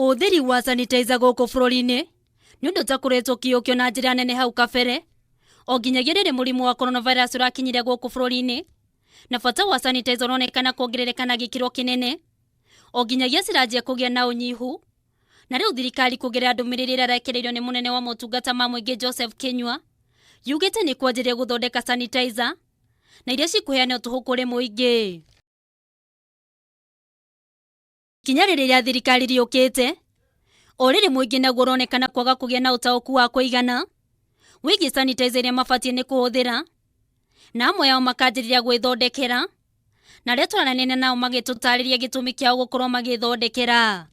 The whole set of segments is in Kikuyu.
Ũhũthĩri wa sanitizer gũkũ bũrũri-inĩ nĩ ũndũ ũtakoretwo ũkĩyũkio na njĩra nene hau kabere, o nginyagia rĩrĩ mũrimũ wa coronavirus ũrakinyire gũkũ bũrũri-inĩ, na bata wa sanitizer ũronekana kuongerereka na gĩkĩro kĩnene, o nginyagia ciranjia kũgĩa na ũnyihu. Na rĩu thirikari kũgerera ndũmĩrĩri ĩrĩa ĩrekereirio nĩ mũnene wa motungata ma mũingĩ Joseph Kinyua, yugĩte nĩ kwanjĩrĩria gũthondeka sanitizer na iria cikũheanwo tũhũ kũrĩ mũingĩ. Ikinya rĩrĩ rĩa thirikari rĩũkĩte o rĩrĩ mũingĩ naguo ũronekana kwaga kũgĩa na ũtaũku wa kũigana wĩgiĩ sanitizer ĩrĩa mabatiĩ nĩ kũhũthĩra, na amwe ao makanjĩrĩria gwĩthondekera, na arĩa twaranĩria nao magĩtũtarĩria gĩtũmi kĩao gũkorwo magĩthondekera.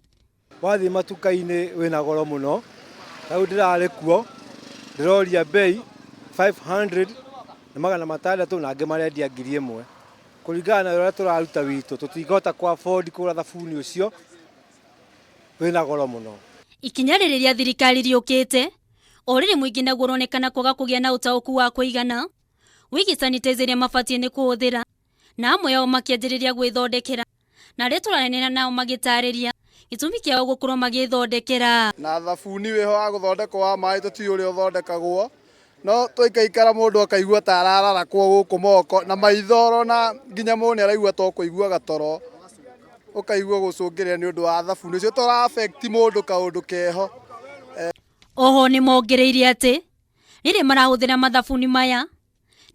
Wathiĩ matuka-inĩ wĩna goro mũno, ta rĩu ndĩrarĩ kuo, ndĩroria bei 500 na 600 na angĩ marendia 1000. Kũringana na ũrĩa tũraruta witũ, tũtingĩhota kũ afford kũgũra thabuni ũcio, wĩna goro mũno. Ikinya rĩrĩ rĩa thirikari rĩũkĩte o rĩrĩ mũingĩ naguo ũronekana kwaga kũgĩa na ũtaũku wa kũigana wĩgiĩ sanitizer ĩrĩa mabatiĩ nĩ kũhũthĩra, na amwe ao makĩanjĩrĩria gwĩthondekera, na arĩa tũraranĩria nao magĩtarĩria gĩtũmi kĩao gũkorwo magĩthondekera. Na thabuni wĩho wa gũthondekwo wa maĩ tũtiũĩ ũrĩa ũthondekagwo, no twaikaikara mũndũ akaigua ta arararakwo gũkũ moko na maitho ũrona nginya mũndũ nĩ araigua ta ũkũigua gatoro, ũkaigua gũcũngĩrĩra nĩ ũndũ wa thabuni ũcio tũra affect mũndũ kaũndũ keho. Oho nĩ mongereire atĩ rĩrĩ marahũthĩra mathabuni maya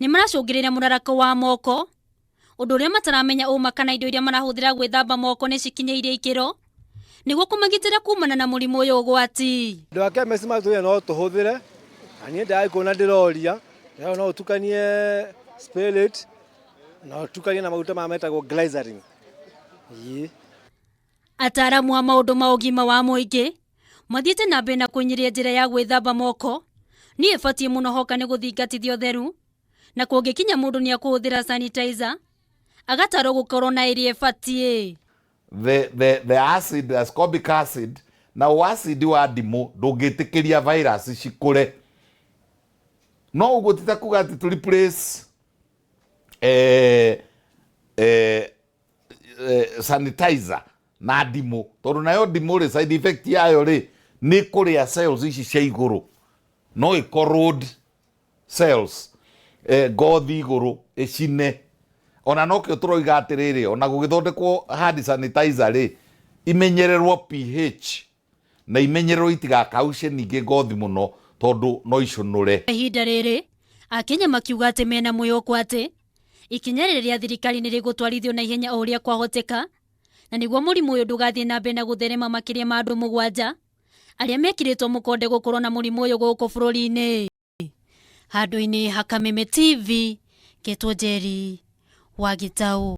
nĩ maracũngĩrĩria mũrarako wa moko, ũndũ ũrĩa mataramenya ũma kana indo iria marahũthĩra gwĩthamba moko nĩ cikinyĩire ikĩro nĩguo kũmagitĩra kumana na mũrimũ ũyũ ũgwati. Andũ a chemist matwĩrire no tũhũthĩre, na niĩ ndĩrarĩ kuo na ndĩroria, ndĩrerwo no ũtukanie spirit na ũtukanie na maguta maya metagwo glycerin. Ĩĩ. Ataaramu a maũndũ ma ũgima wa mũingĩ mathiĩte na mbere na kũinyiria njĩra ya gwĩthamba moko nĩ ĩbatiĩ mũno hoka nĩ gũthingatithia ũtheru, na kũngĩkinya mũndũ nĩ akũhũthĩra sanitizer agatarwo gũkorwo na ĩrĩa ĩbatiĩ. The acid, the ascorbic acid, na acid wa ndimũ ndũngĩtĩkĩria virus cikũre. No ũguo ti ta kuga atĩ tũ replace sanitizer na ndimũ, tondũ nayo ndimũ rĩ, side effect yayo rĩ nĩ kũrĩa cells ici cia igũrũ, no ĩ corrode cells, ngothi igũrũ ĩcine. Ona nokĩo tũroiga atĩrĩrĩ, ona gũgĩthondekwo hand sanitizer rĩ, imenyererwo pH na imenyererwo itigakauce ningĩ ngothi mũno, tondũ no icũnũre. Ihinda rĩrĩ Akenya makiuga atĩ mena mwĩhoko atĩ ikinya rĩrĩ rĩa thirikari nĩ rĩgũtwarithio na ihenya o ũrĩa kwahoteka, na nĩguo mũrimũ ũyũ ndũgathiĩ na mbere na gũtherema makĩria ma andũ 7 arĩa mekĩrĩtwo mũkonde gũkorwo na mũrimũ ũyũ gũkũ bũrũri-inĩ. Handũ-inĩ ha Kameme TV, ngetwo Njeri wa Gĩtaũ.